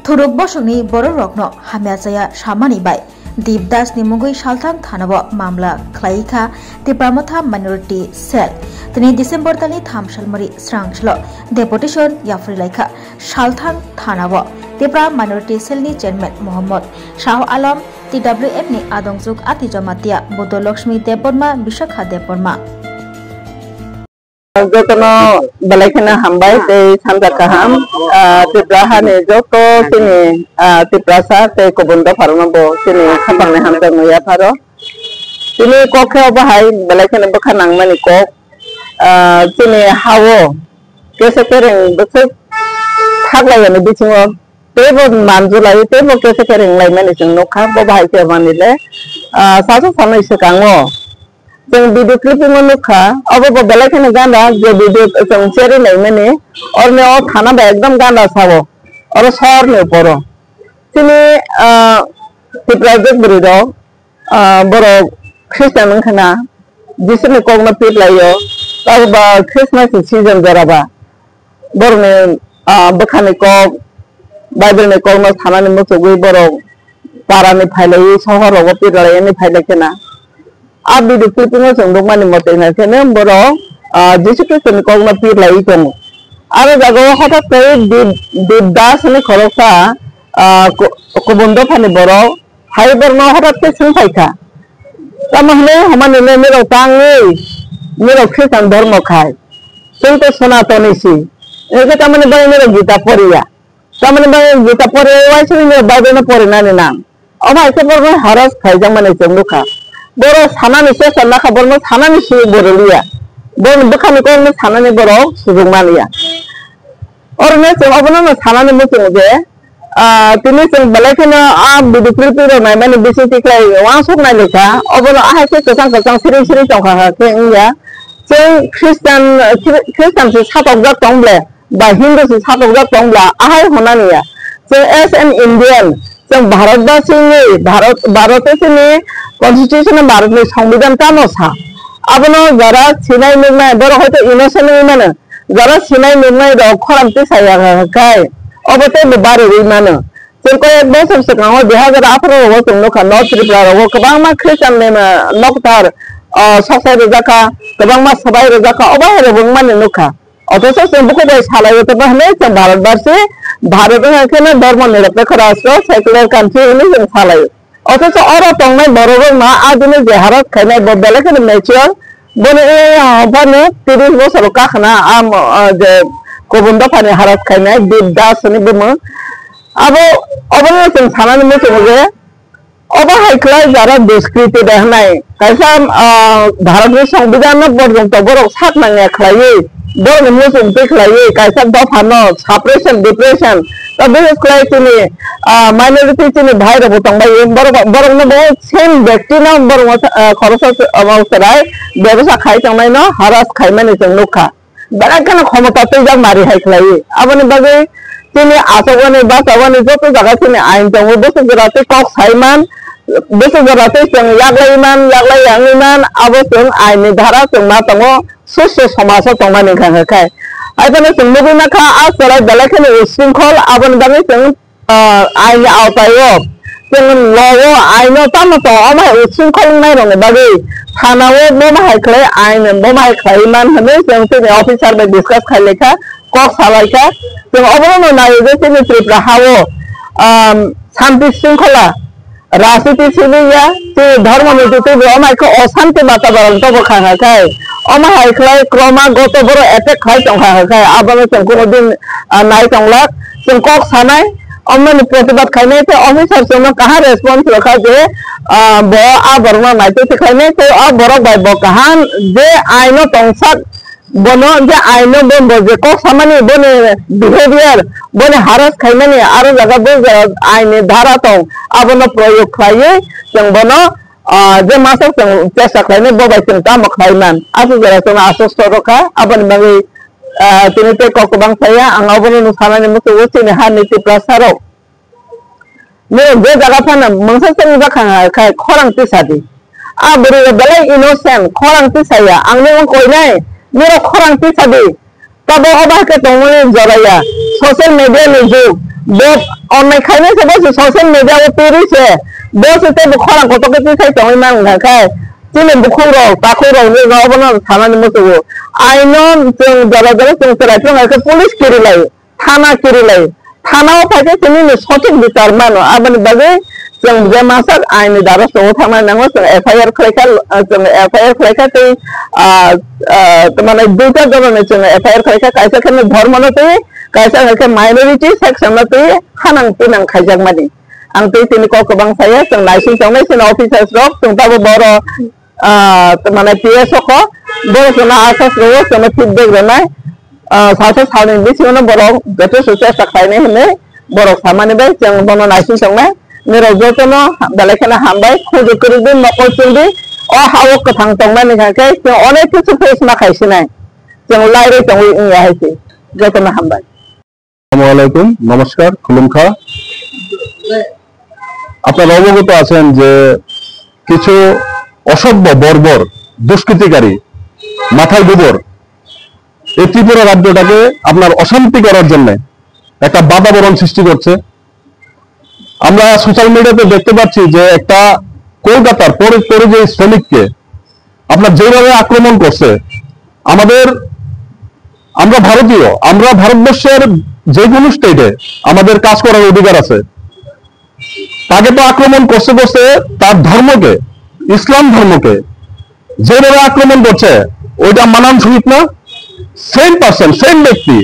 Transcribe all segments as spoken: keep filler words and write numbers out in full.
Thuruk bosongni bororokno hamya chaya samani bai Deep Das ni mungwi Salthang thanao mamla khlai kha Tipra Motha Minority Cell. Tini December talni tham salmari srang salo deputation yaphri lai kha Salthang thanao Tipra Minority Cell ni Chairman Mohammad Shah Alam, T W M ni adongjwk Ati Jamatia, Buddha Lakshmi Debbarma, Vishakha Debbarma. Jotono belai kheno hambai tei sanja kaham. Ah, Tripura hani joto chini, ah, Tiprasa tei kubun dopharokno bo chini khapangni hamjakmung yapharo. Chini kok khe obo hai belai kheno bwkha nangmani kok. Ah, chini hao kesa kereng bwswk thaklaiyani bisingo teibo manjulai teibo kesa kereng laimani chwng nukha. Bo bahai khe manile, ah, sasa salnwi swkango. Chwng video clipping o nukha, obo bo belai kheno ganda, je video chwng cherwi naimani, oroni o thana bai ekdom ganda sao, oro sorni uporo. Chini, ah, Tipra jek bwrwi rok, ah, borok Christian wngkha na, Jisuni kokno pit laio, abo ba Christmas ni season jora ba. Borokni, ah, bwkhani kok, Bible ni kokno sanani muchugwi borok parani phailaiwi sohor rogo pit rwlaiyani phailai khena. A video clipping o chwng nukmani mote hwnkhe borok, ah, Jisu Khristo ni kokno pit laiwi tongo. Aro jaga o hothat khe Dev-, Devdas hwnwi khoroksa, ah, ku-, kubun dophani borok hai borokno hothat khe swng phai kha. Tamo hwnwi hwnmani le norok tangwi norok Khristan dhormo khai, chwng tei Sonatoni si. Hwnkhe tamoni bagwi norok Gita poriya. Tamoni bagwi Gita poriya, uaisukni norok Bible no porinani nang. Omo hai khe borokno haras khaijakmani chwng nukha. Borok sanani chesta nakha, borokno sanani si bo rwliya. Borokni bwkhani kokno sanani borok sujukmaniya. Orono chwng obono no sanani muchungo je, ah, tini chwng belai kheno a video clip rok naimani bisingtwi khlai uansuk nai lekha, obono ahai khe kwchang kwchang siring siring tongkha kha khe wngya. Chwng Christian, Christian se satokjak tong ble, ba Hindu se satokjak tong bla, ahai hwnani ya. Chwng as an Indian, chwng Bharatbasi wngwi, Bharat, Bharat chini constitution, Bharatni songbidan tamo sa. Abono jara sinai nuknai, borok hoito innocent wngwi mano. Jara sinai nuknai rok khorang tisaya khai, obo teibo bariwi mano. Chwng koyek bosor swkango dui hazar atharo rogo chwng nukha, North Tripura rogo kwbangma Christian ni, ah, nokthar, ah, soksai rwjakha, kwbangma swbai rwjakha, obo hai rokbo wngmani nukha. Othocho chwng bukhuk bai salaio tongma hwnwi chwng Bharatbarsi, Bharat wngkha kheno dhormo nirapekho rashtra, secular country hwnwi chwng salaio. Othocho oro tongnai bororokno a bini je harat khainai bo belai kheno mature, boni wngya phano tris bosor kakhna a mo-, a je kubun dophani harat khainai Dev Das hwnwi bumung. Abo, obono chwng sanani muchungo je, obo hai khlai jara duskritit hwnai. Kaisa, ah, Bharatni Songbidanno porjonto borok sak nangya khlaiwi, borokni muchung twi khlaiwi, kaisa dophano suppression, depression, ta bises khlai chini, ah, minority chini bhai rokbo tongbai, borok, borokno bo same bektino borokno, ah, khoroksa, ah, cherai bebasa khai tongnaino harass khaimani chwng nukha. Belai kheno khomota twijak nari hai khlaiwi. Aboni bagwi chini achugani, bachugani joto jaga chini ain tongo. Bwswk jora tei kok sai man, bwswk jora tei chwng yaklai man, yaklai yangwi man, abo chwng ain ni dhara chwng ma tongo, susto somajo tongmani wngkha khe. Hai phano chwng nugwi mankha, a chwrai belai kheno usringkhol, aboni bagwi chwng ah, aini awtaio chwng logo aino tamo tongo, omo hai usringkhol wngnai rokni bagwi thanao bomo hai khlai ain bomo hai khlai man hwnwi chwng chini officer bai discuss khai lai kha, kok sa lai kha. Chwng obono no naio je chini Tripura hao, um, santi sringkhola, rajniti simi ya, chini dhormo niti twibo omo hai khe osanti batabaron tobo kha kha khai. Omo hai khlai kroma goto borok attack khai tong kha kha khai. Abono chwng kuno din, ah, nai tong lak. Chwng kok sanai, omoni protibad khainai tei officer chwngno kaham response rwkha je, ah, bo a borokno naitwi tikhlainai tei o borok bai bo kaham je aino tongsak, bono je aino bo, bo je kok samani, boni behavior, boni harass khaimani, aro jaga bo je aini dhara tong, abono proyog khlaiwi chwng bono, ah, je masa chwng chesta khlainai bo bai chwng tamo khlai man. Aswk jora chwngno aswk sorok kha, aboni bagwi, ah, tini tei kok kwbang saya, ang obono no sanani muchungo chini hani Tiprasa rok. Nini je jaga phano mungsa chwng jakha khai khorang tisa di. A bwrwi rok belai innocent, khorang tisa ya. Ang nini wng koinai, nini rok khorang tisa di. Tabo obo hai khe tongmani jora ya. Social media ni jug, Bo onnai khainai se bo se social media o twi rwi se. Bo se tei bo khorang kotor khe twi sai tongwi man wngkha khe. Chini bukhuk rok, takhuk rok ni rok bono sanani muchungo. Aino chwng jora jora chwng chwrai phano khe police kiri lai, thana kiri lai. Thana o phai khe chini ni sothik bichar mano. Aboni bagwi chwng je masa aini dara chwng thangna nango, chwng F I R khlai kha, chwng F I R khlai kha tei, ah, ah, mane duita jora ni chwng F I R khlai kha, kaisa khe no dhormo no twi, kaisa hwnkhe minority section no twi hanang tinang khaijakmani. Ang tei tini kok kwbang saya, chwng naising tongnai chini officers rok, chwng tabuk boro, ah, mane P S o kho, boro chwngno asas rwo, chwngno feedback rwnai, ah, salsa salni bisingo no borok joto se chesta khlainai hinwi borok samani bai chwng bono naising tongnai. Nirok jotono belai kheno hambai, khunju kwrwngdi, mokol chwngdi, o ha-o kwthang tongmani hwnkhe chwng onek kisu face ma khaisinai. Chwng lairwi tongwi wngya hai se. Jotono hambai. আসসালামু আলাইকুম, নমস্কার, খুলুমখা। আপনারা অবগত আছেন যে কিছু অসভ্য, বর্বর, দুষ্কৃতিকারী, মাথার গোবর এই ত্রিপুরা রাজ্যটাকে আপনার অশান্তি করার জন্য একটা বাতাবরণ সৃষ্টি করছে। আমরা সোশ্যাল মিডিয়াতে দেখতে পাচ্ছি যে একটা কলকাতার পরি-, পরিযায়ী শ্রমিককে আপনার যেভাবে আক্রমণ করছে, আমাদের, আমরা ভারতীয়, আমরা ভারতবর্ষের যে কোনো স্টেটে আমাদের কাজ করার অধিকার আছে। তাকে তো আক্রমণ করছে করছে তার ধর্মকে, ইসলাম ধর্মকে যেভাবে আক্রমণ করছে, ওইটা মানানসই না? সেম পার্সন, সেম ব্যক্তি।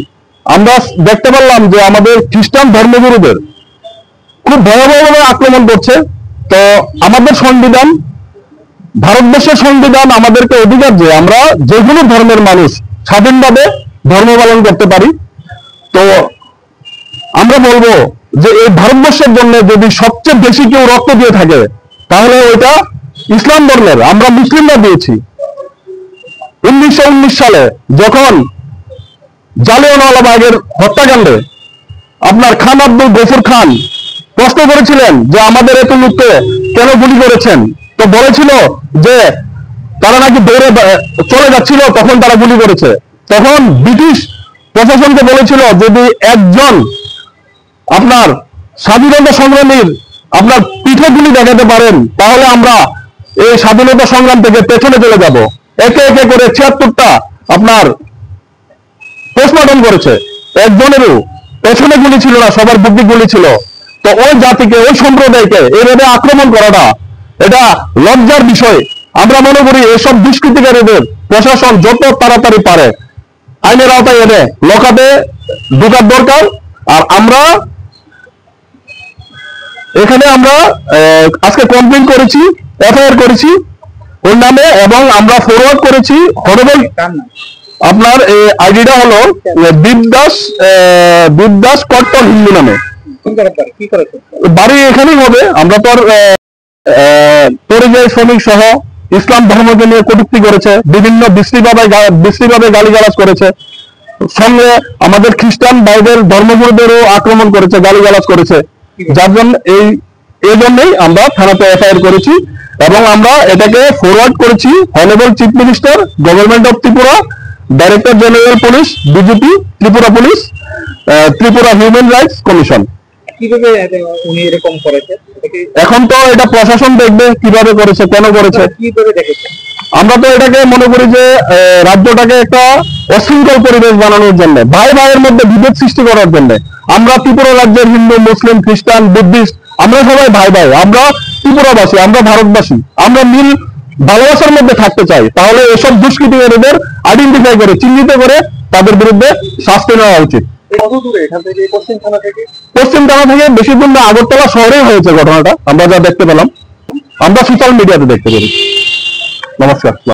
আমরা দেখতে পারলাম যে আমাদের খ্রিস্টান ধর্মগুরুদের খুব ভয়াবহভাবে আক্রমণ করছে। তো আমাদের সংবিধান, ভারতবর্ষের সংবিধান আমাদেরকে অধিকার যে আমরা যে কোনো ধর্মের মানুষ স্বাধীনভাবে ধর্ম পালন করতে পারি। তো আমরা বলবো যে এই ভারতবর্ষের জন্য যদি সবচেয়ে বেশি কেউ রক্ত দিয়ে থাকে, তাহলে ওইটা ইসলাম ধর্মের, আমরা মুসলিমরা দিয়েছি। উনিশশো উনিশ সালে যখন জালিয়ানওয়ালাবাগের হত্যাকাণ্ডে আপনার খান আব্দুল গফুর খান প্রশ্ন করেছিলেন যে আমাদের এত লোককে কেন গুলি করেছেন, তো বলেছিল যে তারা নাকি দৌড়ে বা-, চলে যাচ্ছিল, তখন তারা গুলি করেছে। তখন ব্রিটিশ প্রশাসনকে বলেছিল, যদি একজন আপনার স্বাধীনতা সংগ্রামীর আপনার পিঠে গুলি দেখাতে পারেন, তাহলে আমরা এই স্বাধীনতা সংগ্রাম থেকে পেছনে চলে যাব। একে একে করে ছিয়াত্তরটা আপনার পোস্টমর্টম করেছে, একজনেরও পেছনে গুলি ছিল না, সবার বুকে গুলি ছিল। তো ওই জাতিকে, ওই সম্প্রদায়কে এইভাবে আক্রমণ করাটা, এটা লজ্জার বিষয়। আমরা মনে করি এসব দুষ্কৃতিকারীদের প্রশাসন যত তাড়াতাড়ি পারে আইনের আওতায় এনে লকআপে ঢোকার দরকার। আর আমরা এখানে আমরা, আহ, আজকে কমপ্লেন করেছি, এফআইআর করেছি ওর নামে, এবং আমরা ফরওয়ার্ড করেছি হরেবল, কার নাম? আপনার এই আইডিটা হলো, আহ, দীপ দাস, আহ, দীপ দাস কট্টর হিন্দু নামে। কোন জায়গার বাড়ি? কি করেছে? বাড়ি এখানেই হবে। আমরা তো আর, আহ, আহ, পরিযায়ী শ্রমিক সহ ইসলাম ধর্মকে নিয়ে কটূক্তি করেছে, বিভিন্ন বিশ্রীভাবে গা-, বিশ্রীভাবে গালিগালাজ করেছে, সঙ্গে আমাদের খ্রিস্টান ভাইদের ধর্মগুরুদেরও আক্রমণ করেছে, গালিগালাজ করেছে, যার জন্য এই, এই জন্যই আমরা থানাতে এফআইআর করেছি এবং আমরা এটাকে ফরওয়ার্ড করেছি honourable chief minister, government of Tripura, director general police, DGP, Tripura police, uh, Tripura human rights commission. কিভাবে এটা উনি এরকম করেছে? এটা কি এখন তো এটা প্রশাসন দেখবে কিভাবে করেছে, কেন করেছে। আপনারা কিভাবে দেখেছেন? আমরা তো এটাকে মনে করি যে, আহ, রাজ্যটাকে একটা অশৃঙ্খল পরিবেশ বানানোর জন্য, ভাই ভাইয়ের মধ্যে বিভেদ সৃষ্টি করার জন্য। আমরা ত্রিপুরা রাজ্যের হিন্দু, মুসলিম, খ্রিস্টান, বুদ্ধিস্ট, আমরা সবাই ভাই ভাই, আমরা ত্রিপুরাবাসী, আমরা ভারতবাসী, আমরা মিল ভালোবাসার মধ্যে থাকতে চাই। তাহলে এসব দুষ্কৃতিকারীদের আইডেন্টিফাই করে, চিহ্নিত করে তাদের বিরুদ্ধে শাস্তি নেওয়া উচিত। কত দূরে এখান থেকে, এই পশ্চিম থানা থেকে? পশ্চিম থানা থেকে বেশি দূর না, আগরতলা শহরেই হয়েছে ঘটনাটা, আমরা যা দেখতে পেলাম, আমরা সোশ্যাল মিডিয়াতে দেখতে পেয়েছি। নমস্কার।